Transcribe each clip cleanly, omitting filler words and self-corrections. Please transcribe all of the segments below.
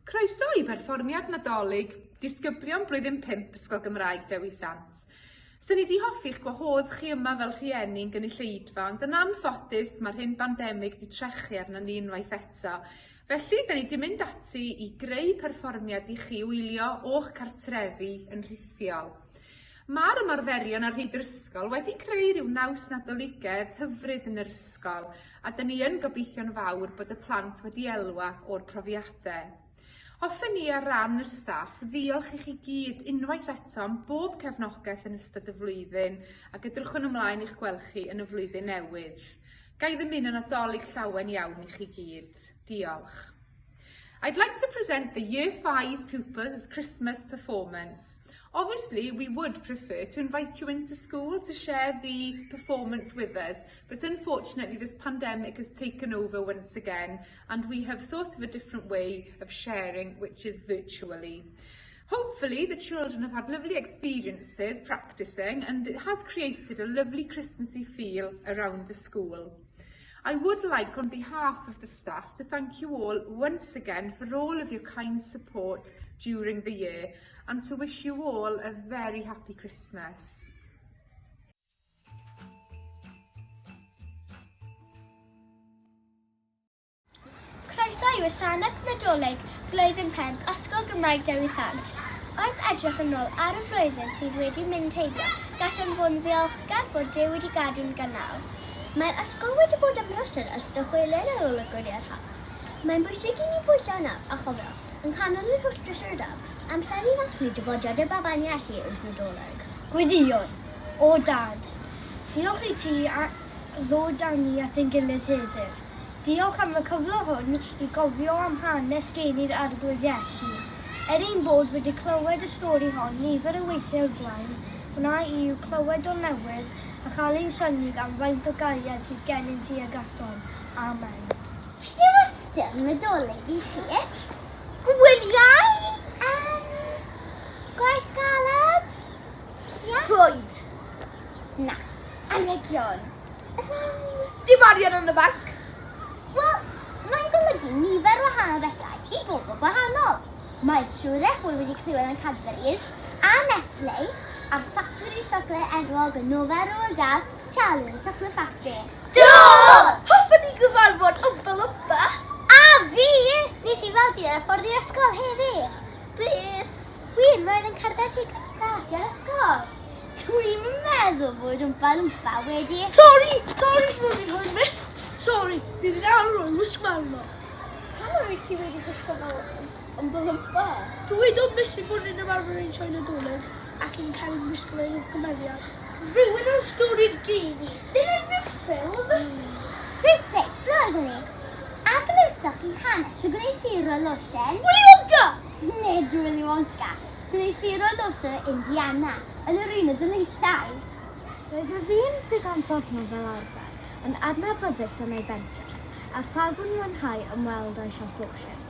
Croeso i berfformiad Nadolig disgyblion blwyddyn 5 Ysgol Gymraeg Dewi Sant. Swn i 'di hoffi'ch gwahodd chi yma fel rhieni yn gynulleidfa ond yn anffodus mae'r hyn bandemig 'di trechu arnon ni unwaith eto. Felly, 'da ni 'di mynd ati i greu perfformiad i chi wylio o'ch cartrefi yn rhithiol. Ma'r ymarferion ar hyd yr ysgol wedi creu rhyw naws Nadoligedd hyfryd yn yr ysgol a 'dyn ni yn gobeithio'n fawr bod y plant wedi elwa o'r profiade. Hoffen ni ar ran y staff ddiolch i chi gyd unwaith eto am bob cefnogaeth yn ystod y flwyddyn ac edrychwn ymlaen i'ch gweld chi yn y flwyddyn newydd. Ga i ddymuno Nadolig llawen iawn i chi gyd. Diolch. I'd like to present the Year 5 pupils' Christmas performance. Obviously, we would prefer to invite you into school to share the performance with us, but unfortunately this pandemic has taken over once again and we have thought of a different way of sharing, which is virtually. Hopefully the children have had lovely experiences practicing and it has created a lovely Christmassy feel around the school. I would like on behalf of the staff to thank you all once again for all of your kind support during the year and to wish you all a very happy Christmas. Croeso i wasanaeth Nadolig Blwyddyn 5 Ysgol Gymraeg Dewi Sant. Wrth edrych yn ôl ar y flwyddyn sydd wedi mynd heibio, gallwn fod yn ddiolchgar bod Duw wedi gadw'n gynnal. Mae'r ysgol wedi bod yn brysur ystod chwiliad ar ôl y gwyliau'r haf. Mae'n bwysig i ni bwyllo nawr a chofio, yng nghanol yr holl brysurdeb, amser i ddathlu dyfodiad y baban Iesu yw'r Nadolig. Gweddïwn. O Dad, diolch i ti a ddod â ni at ein gilydd heddiw. Diolch am y cyfle hwn i gofio am hanes geni'r Arglwydd Iesu. Er ein bod wedi clywed y stori hon nifer o weithiau o'r blaen, wna i i'w clywed o'r newydd a chael ein synnu gan faint o gariad sydd gennym tuag atom. Amen. Beth yw ystyr Nadolig i chi? Gwyliau? Yym, gwaith galed? Ia? Bwyd. Na. Anrhegion. Dim arian yn y banc. Wel, mae'n golygu nifer wahanol bethau i bobl gwahanol. Mae'n siŵr eich bod wedi clywed am Cadbury's a Nestle a'r ffactori siocled enwog yn nofel Roald Dahl, Charlie and the Chocolate Factory. Do! Hoffwn i gyfarfod Oompa Loompa. A fi! Nes i weld hi ar y ffordd i'r ysgol heddi. Beth? Wir, roedd yn cerdded tuag at yr ysgol. Dwi'm yn meddwl bod Wmpa Lwmpa wedi... Sori! Sori bod fi'n hwyr, miss! Sori, fi wedi dal rhoi wisg mawr yno. Pam wyt ti wedi gwisgo fel Wmpa Lwmpa? Dywedodd miss ei bod yn ymarfer ein sioe Nadolig ac yn cael ei wisgo fel ei gymeriad. Rhywun o'r stori'r geni. Nid unrhyw ffilm! Rhywsut, ble oeddwn i? A glywsoch chi hanes y gwneuthurwr losin? Willy Wonka! Nid Willy Wonka. Gwneuthurwr losin o Indiana, yn yr Unol Daleithiau. Roedd y ddyn digon fodlon fel arfer, yn adnabyddus yn ei bentref, a phawb yn mwynhau ymweld â'i siop losin.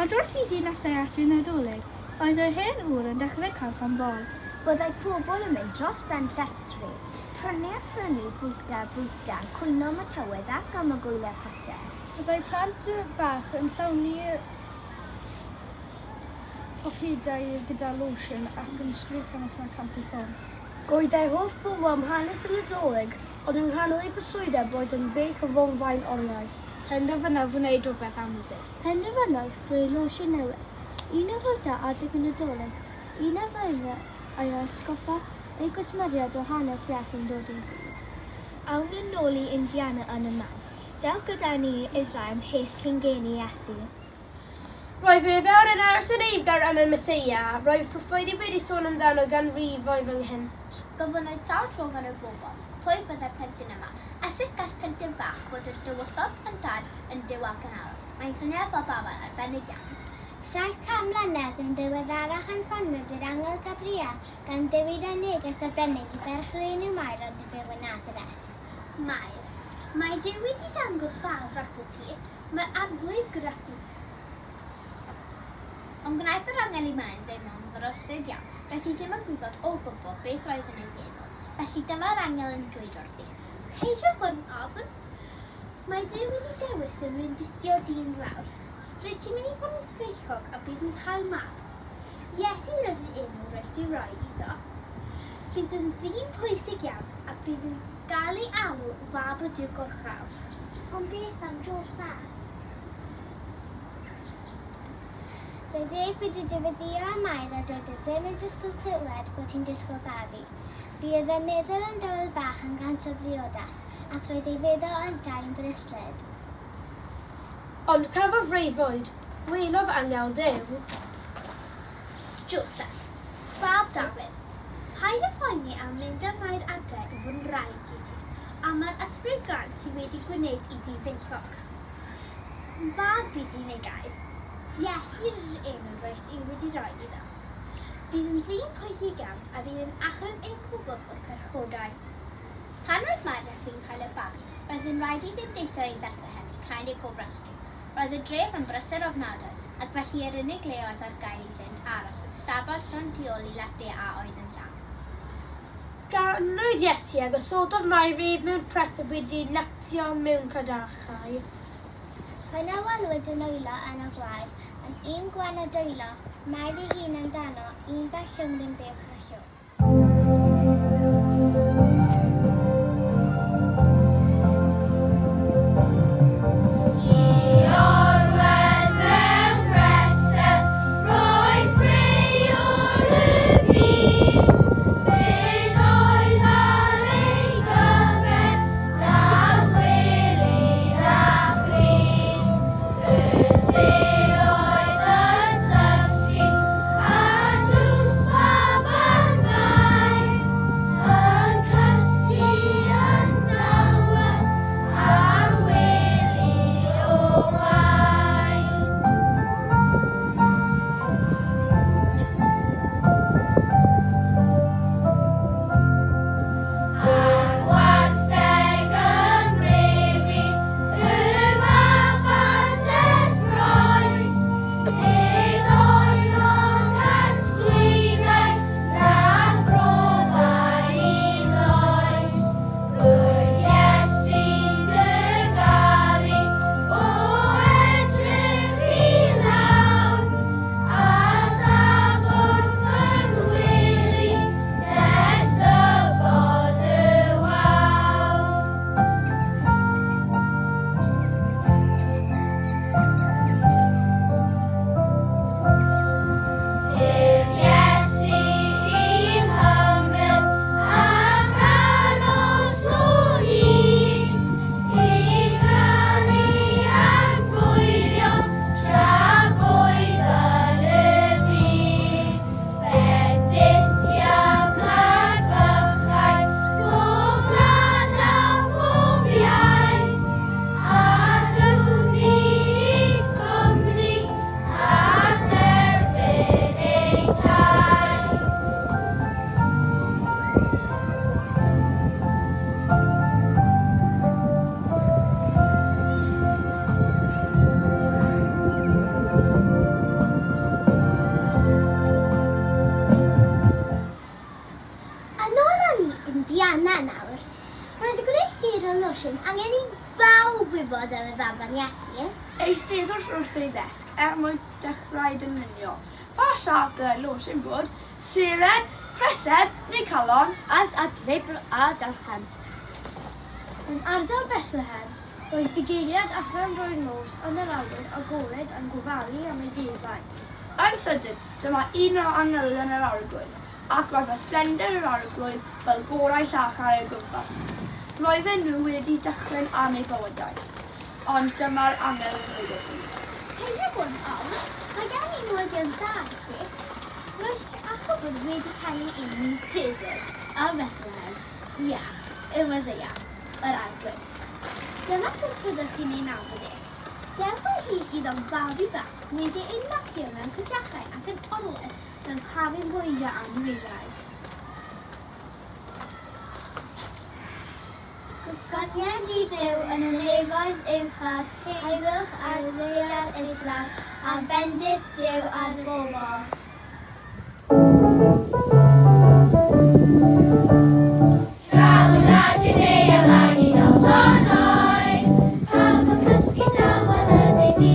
Ond wrth iddi nesau at y Nadolig, oedd yr hen ŵr yn dechrau cael llond bol. Byddai pobl yn mynd dros ben llestri, prynu a phrynu, bwyta a bwyta, yn cwyno am y tywydd ac am y gwyliau prysur. Byddai plant bach yn llawni pocedau gyda losin ac yn sgrechian os nad cânt eu ffôn. Gwyddai holl bobl am hanes y Nadolig, ond yng nghanol eu brysurdeb roedd yn bell o ddolfaen oriau. Penderfynodd wneud rhywbeth am y peth. Penderfynodd greu losin newydd, un a fwyta adeg y Nadolig, un a fyddai atgoffa ei gwsmeriaid o hanes Iesu'n dod i'r byd. Awn yn ôl i Indiana yn y man. Dewch gyda ni i Israel ymhell cyn geni Iesu. Roedd y fawr yn aros yn eiddgar am y Meseia, roedd proffwydi wedi sôn amdano ganrifoedd ynghynt. Gofynnwyd sawl tro gan y bobl, pwy fyddai'r plentyn yma, a sut gall plentyn bach fod yn dywysog, yn dad, yn Duw ac yn arwr? Mae'n swnio fel baban arbennig iawn. 700 mlynedd yn ddiweddarach anfonwyd yr angel Gabriel gan Dduw i roi neges arbennig i ferch o'r enw Mair oedd yn byw yn Nazareth. Mair, Mae Duw wedi dangos ffafr atat ti, Mae'r Arglwydd gyda thi. Ond gwnaeth yr angel i Mair deimlo'n ddryslyd iawn. Doedd hi ddim yn gwybod o gwbl beth roedd yn ei feddwl. Felly dyma'r angel yn dweud wrthi, Peidiwch bod yn ofn. Mae Duw wedi dewis dy fendithio di'n fawr. Rwyt ti'n mynd i fod yn feichiog a bydd yn cael mab. Iesu roedd yr enw rwyt ti roi iddo. Bydd yn ddyn pwysig iawn a bydd yn gael ei alw Fab y Duw Goruchaf. Ond beth am Joseph? Roedd ef wedi dyweddïo â Mair a doedd e ddim yn disgwyl clywed bod hi'n disgwyl babi. Buodd e'n meddwl yn dawel bach am ganslo briodas, ac roedd ei feddwl yntau yn ddryslyd. Ond cafodd freuddwyd, gwelodd angel Duw. Joseph, fab Dafydd, paid â phoeni am mynd â Mair adre i fod yn wraig i ti, am mae'r Ysbryd Glân sydd wedi gwneud iddi feichiog. Fab bydd hi'n ei gael. Iesu yw'r enw rwyt ti wedi rhoi iddo. Bydd yn ddyn pwysig iawn a bydd yn achub ein pobl o'r pechodau. Pan roedd Mair ar fin cael y babi, roedd yn rhaid iddynt deithio i Bethlehem i cael eu cofrestru. Roedd y dref yn brysur ofnadwy, ac felly yr unig le oedd ar gael iddynt aros oedd stabal llond tu ôl i latte a oedd yn llawn. Ganwyd Iesu a gosododd Mair ef mewn preseb wedi ei lapio mewn cadachau. Pan a welwyd yn wylo yn y gwaed, yn un gwen a dwylo, Mair ei hun amdano, un bach llwmr yn buwch a llwm. I orwedd mewn preseb, roedd Crëwr y byd. Nid oedd ar ei gyfer nad wely na chryd. Y sêr oedd yn syrthu ar drws baban Mair, yn cysgu yn dawel ar wely o wair. Ar wartheg ym mrefi y baban deffroes, nid oedd ond canswydau na phrofai un oes. Rwyf Iesu'n dy garu, o edrych i lawr, a saf wrth fy ngwely nes dyfod y wawr. Tyrd Iesu i'm hymyl ac aros o hyd, i'm caru a'm gwylio tra bwyf yn y byd. Bendithia plant bychain pob gwlad a phob iaith, a dwg ni i gwmni ar derfyn ei taith. Yn ôl â ni Indiana nawr. Roedd y gwneuthurwr losin angen i bawb wybod am y faban Iesu. Eisteddwch wrth ei ddesg er mwyn dechrau dylunio. Pa siâp dylai losin fod? Seren, preseb neu calon? Aeth at Feibl a darllen. Yn ardal Bethlehem, roedd bugeiliaid allan drwy'r nos yn yr awyr agored yn gofalu am eu defaid. Yn sydyn, dyma un o angylion yr Arglwydd, ac roedd ysblennydd yr Arglwydd fel gorau llachar o'i gwmpas. Roedden nhw wedi dychryn am eu bywydau. Ond dyma'r angel yn dweud wrthyn nhw. Peidio bod yn ofn, mae gen i newyddion da i chi. Roedd achubwr wedi cael ei eni heddiw ym Methlehem, ia, y Meseia, yr Arglwydd. Dyma sut byddwch chi'n ei nabod e. Dewch o hyd iddo fabi bach wedi ei lapio mewn cadachau ac yn orwedd mewn cafn bwydo anifeiliaid. Gogoniant i Dduw yn y nefoedd uwchaf, heddwch ar y ddaear islaw, a bendith Duw ar bobl. Draw yn wlad Jwdea mae'n un noson oer, pawb yn cysgu dawel yn ei dŷ.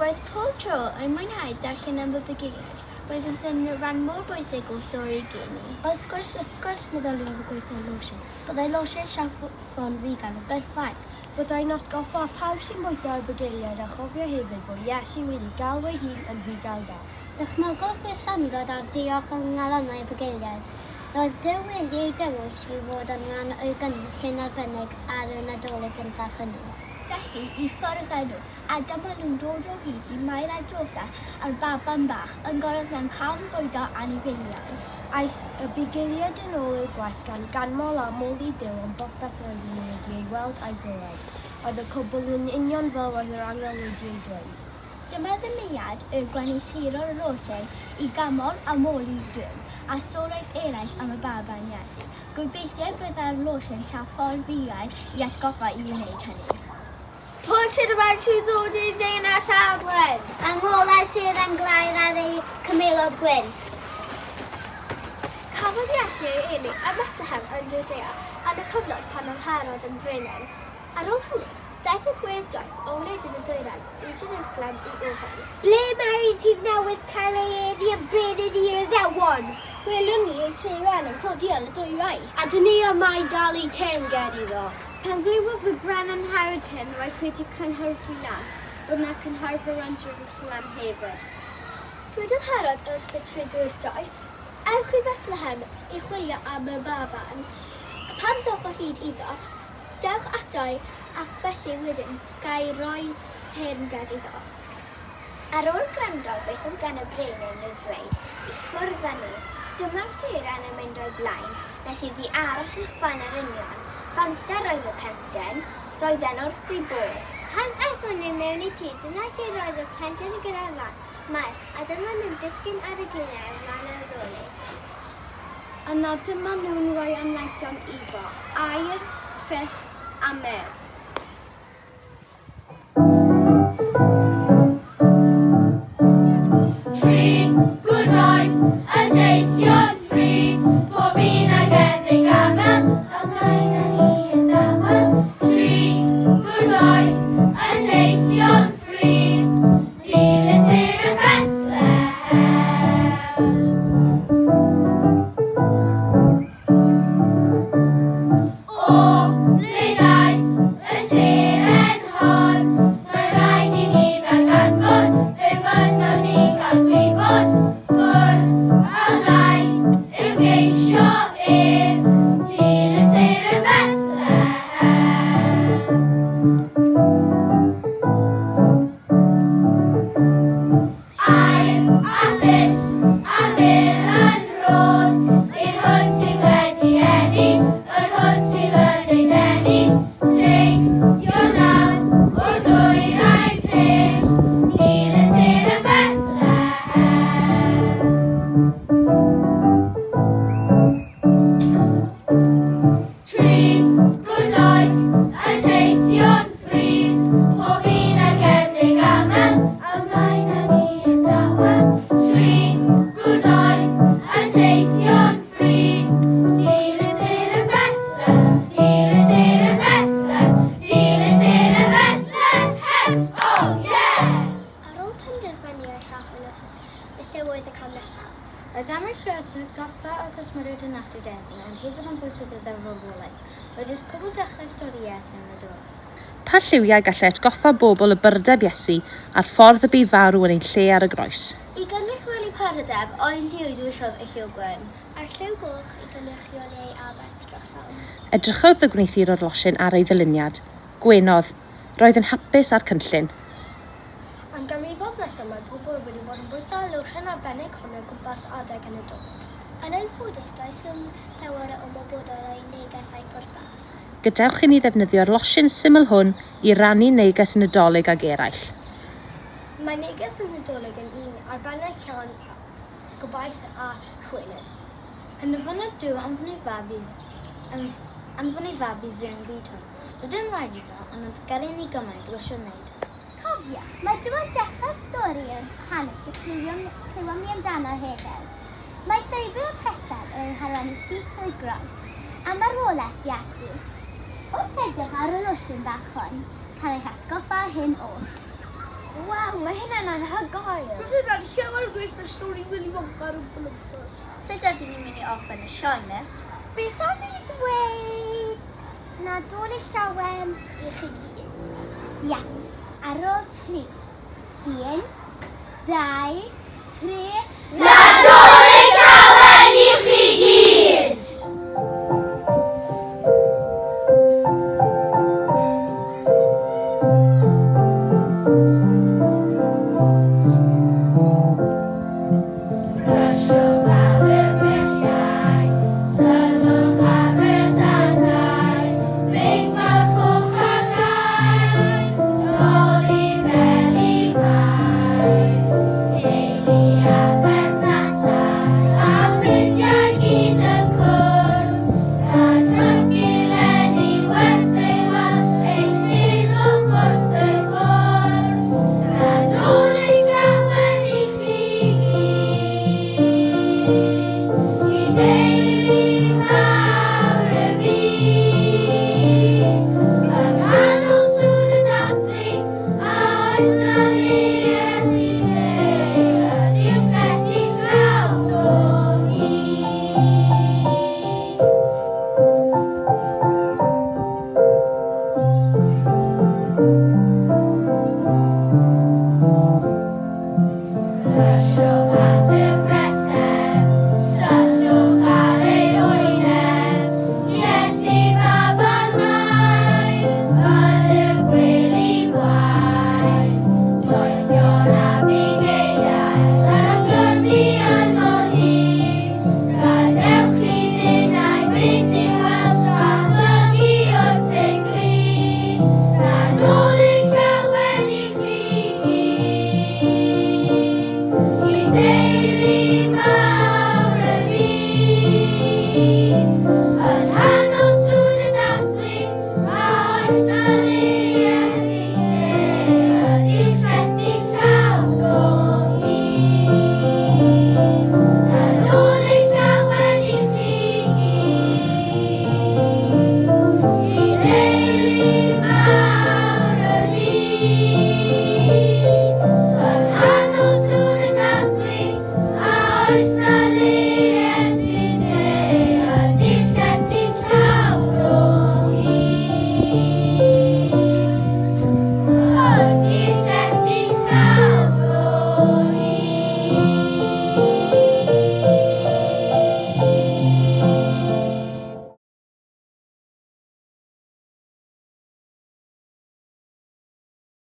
Roedd pob tro yn mwynhau darllen am y bugeiliaid. Roeddent yn rhan mor bwysig o stori geni. Wrth gwrs, wrth gwrs, meddyliodd y gweithiwr losin. Byddai losin siafon figan yn berffaith. Byddai'n atgoffa pawb sy'n bwyta o'r bugeiliaid a chofio hefyd fod Iesu wedi galw ei hun yn fugail da. Dychmygwch y syndod a'r diolch yng nghalonnau y bugeiliaid. Roedd Duw wedi eu dewis i fod yn rhan o'i gynllun arbennig ar y Nadolig gyntaf hwnnw. Felly, i ffwrdd â nhw, a dyma nhw'n dod o hyd i Mair a Joseff a'r baban bach yn gorwedd mewn cafn bwydo anifeiliaid. Aeth y bugeiliaid yn ôl i'w gwaith gan ganmol a moli Duw am bopeth roedden nhw wedi ei weld a'i glywed. Oedd y cwbl yn union fel roedd yr angel wedi ei dweud. Dyma ddymuniad y gwneuthurwr losin i ganmol a moli Duw, a sôn wrth eraill am y baban Iesu. Gobeithiai byddai'r losin siafon fugail i atgoffa i wneud hynny. Pwy sydd wedi dod i ddinas Arwen? Yng ngolau seren glaer ar eu cymelod gwyn. Cafodd Iesu ei eni ym Methlehem yn Jwdea yn y cyfnod pan oedd Herod yn frenin. Ar ôl hynny, daeth y gwŷr doeth o wledydd y dwyrain i Jerusalem i ofyn. Ble mae'r un sydd newydd cael ei eni yn brenin i'r Iddewon? Welwn ni ei seren yn codi yn y dwyrain. A dyn ni yma i dalu teyrnged iddo. Pan glywodd y brenin Herod hyn, roedd wedi cynhyrfu lan, roedd 'na cynhyrfu yn Jerusalem hefyd. Dwedodd Herod wrth y trigwyr doeth, Ewch i Fethlehem i chwilio am y baban. Pan ddowch o hyd iddo, dewch ato i, ac felly wedyn ga i roi teyrnged iddo. Ar ôl gwrando beth oedd gan y brenin i'w ddweud, i ffwrdd â nhw. Dyma'r seren yn mynd o'i blaen, nes iddi aros uwchben yr union fan lle roedd y plentyn. Roedd e'n wrth ei bodd. Pan aethon nhw mewn i tŷ, dyna lle roedd y plentyn gyda'r fam, Mair, a dyma nhw'n disgyn ar y gliniau o flaen yr addoli. Yna dyma nhw'n rhoi anrhegion iddo, aur, ffys a myrr. Tri gwrdoedd yn teithio'n ffri, pob un ag ef neu gamel, ymlaen â ni yn dawel. Tri gwrdoedd yn teithio'n ffri, dilys sêr yn Bethlehem. O ble daeth y seren hon? Mae'n rhaid i ni ddarganfod, fe fynnwn ni gael gwybod. Ffwrdd ymlaen i'w geisio ef, dyn y sêr yn Bethlehem. Aur a thus a myrrh yn rhodd i'r hwn sydd wedi eni, yr hwn sydd yn ei denu. Teithio nawr o'r dwyrain pell, dilys sêr yn Bethlehem. Tri gwrdoedd yn teithio'n ffri, pob un ag ef neu gamel, ymlaen â ni yn dawel. Tri gwrdoedd yn teithio'n ffri, dilys sêr yn Bethlehem, dilys sêr yn Bethlehem, dilys sêr yn Bethlehem, oh yeah! Ar ôl penderfynu ar siâp y noson, y lliw oedd y cam nesaf. Roedd am i'r lle atgoffa y cwsmeriaid o natur Iesu, ond hefyd am bwysigrwydd y farwolaeth. Roedd i'r cwbl dechrau stori Iesu am Nadolig. Pa lliwiau gallai atgoffa bobl o burdeb Iesu a'r ffordd y bu farw yn ein lle ar y groes? I gynrychioli purdeb, oen du oedd wisgodd y lliw gwyn. A'r lliw goch i gynrychioli ei aberth drosom. Edrychodd y gwneuthurwr losin ar ei ddyluniad. Gwenodd. Roedd yn hapus â'r cynllun. Am ganrifoedd nesaf mae pobl wedi bod yn bwyta y losin arbennig hon o gwmpas adeg y Nadolig. Yn anffodus does dim llawer o ymwybodol o'i neges a'i pwrpas. Gadewch i ni ddefnyddio'r losin syml hwn i rannu neges y Nadolig ag eraill. Mae neges y Nadolig yn un arbennig llawn gobaith a chwilydd. Penderfynodd Duw anfon ei fab i anfon ei fab i fyw yn byd hwn. Doedd dim rhaid iddo, ond oedd garu ni gymaint, wysio wneud. Cofia, mae Duw yn dechrau stori yr hanes y clywom, clywom ni amdano heddiw. Mae llwybr y preseb yn harwain yn syth trwy groes, a marwolaeth Iesu. Wrth edrych ar y losin bach hwn, cael eich atgoffa hyn oll. Waw, mae hynna'n anhygoel! Roedd hynna'n llawer gwell na stori Willy Wonka a'r Oompa Loompas. Sut ydyn ni'n mynd i orffen y sioe, miss? Beth am i ni ddweud Nadolig Llawen i chi gyd? Ia, ar ôl tri. Un, dau, tri... Nadolig!